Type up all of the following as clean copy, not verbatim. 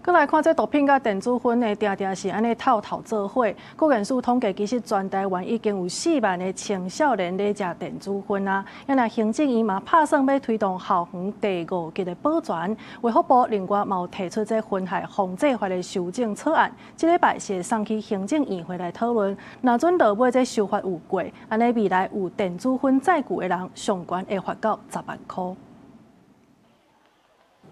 閣來看這毒品佮電子煙呢，定定是按呢透透做伙。國健署統計，其實全台灣已經有4萬个青少年咧食電子煙啊。啊若行政院嘛拍算欲推動校園第五級的保全，衛福部另外嘛有提出這薰害防制法的修正草案，這禮拜是會送去行政院會來討論。若準落尾這修法有過，按呢未來有電子煙載具的人，上懸會罰到10萬箍。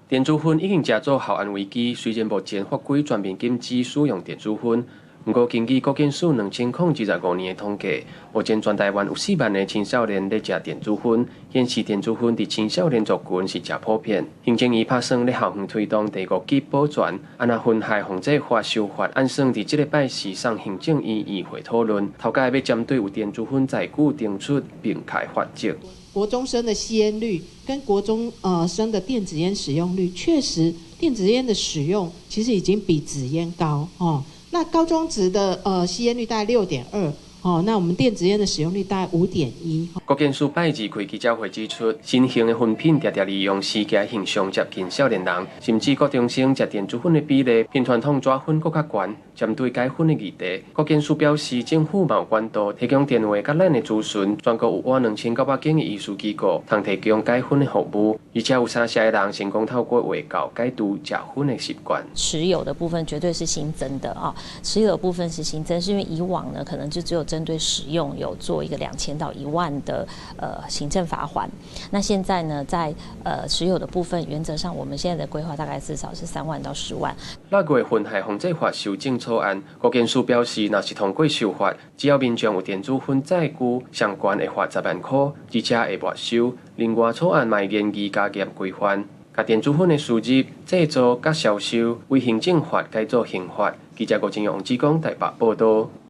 電子煙已經成做校安危機，雖然目前法規全面禁止使用電子煙，毋過根據國健署2025年的統計，目前全台灣有4萬个青少年咧食電子煙，顯示電子煙佇青少年族群是誠普遍。行政院拍算咧校園推動第五級保全，啊若薰害防制法修法，按算佇這禮拜四送行政院議會討論，頭家欲針對有電子煙載具定出明確罰則。國中生的吸菸率跟國中生的電子菸使用率，確實電子菸的使用其實已經比紙菸高哦。那高中職的吸菸率大概6.2哦，那我們電子菸的使用率大概5.1。國健署拜二開記者會指出，新型的薰品常常利用私家形象接近少年人，甚至國中生食電子煙的比例，比傳統紙薰閣較懸。針對戒薰的議題，國健署表示，政府嘛有管道提供電話佮咱的諮詢，全國有倚2900間的醫師機構，通提供戒薰的服務，而且有三成的人成功透過衛教戒除食薰的習慣。持有的部分絕對是新增的啊，持有的部分是新增，是因為以往呢，可能就只有針對使用有做一個2000到1萬的行政罰鍰。那現在呢，在持有的部分，原則上我們現在的規劃大概至少是3萬到10萬。6月薰害防制法修正草案，國健署表示，若是通過修法，只要民眾有電子煙載具，上懸會罰10萬箍，而且會沒收。另外，草案嘛研議加嚴規範，共電子煙的輸入、製造佮銷售，依行政法改做刑法。記者郭正陽、王志剛台北報導。